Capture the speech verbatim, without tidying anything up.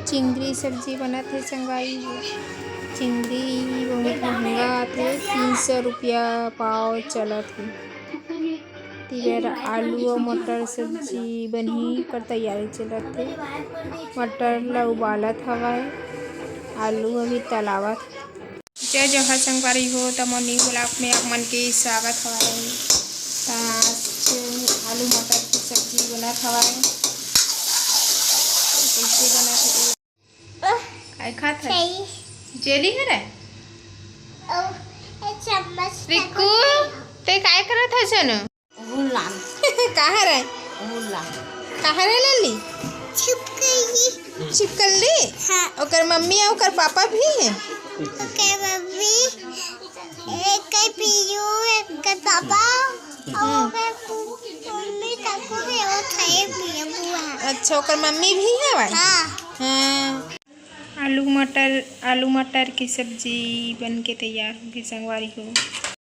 चिंगरी सब्जी बनत हे संगवारी हो। चिंगरी बहुत महंगा आथे, तीन सौ रुपया पाव चलत हे। तिबर आलू अउ मटर सब्जी बनही, कर तैयारी चलत हे। मटर ला उबालत हवय, आलू अभी तलावत। जय जोहार संगवारी हो, त मोर new vlog में आप मन के स्वागत हवय। त आज आलू मटर के सब्जी बनत हवय। कइसे बनत हे? काय खात हस? Jelly हरे? रिकू, ते काय करत हस जनो? का हरे? का हरे लल्ली? छिपकली। छिपकली? हाँ। ओकर मम्मी अउ ओकर पापा भी हे? ओकर मम्मी, एकर पीयू, एकर पापा, अउ ओकर पु-, मम्मी काकू हे, वो खाए भी हे बुआ। अच्छा, ओकर मम्मी भी हे भाई? हाँ। हाँ। आलू मटर, आलू मटर की सब्जी बन के तैयार हो गई संगवारी हो।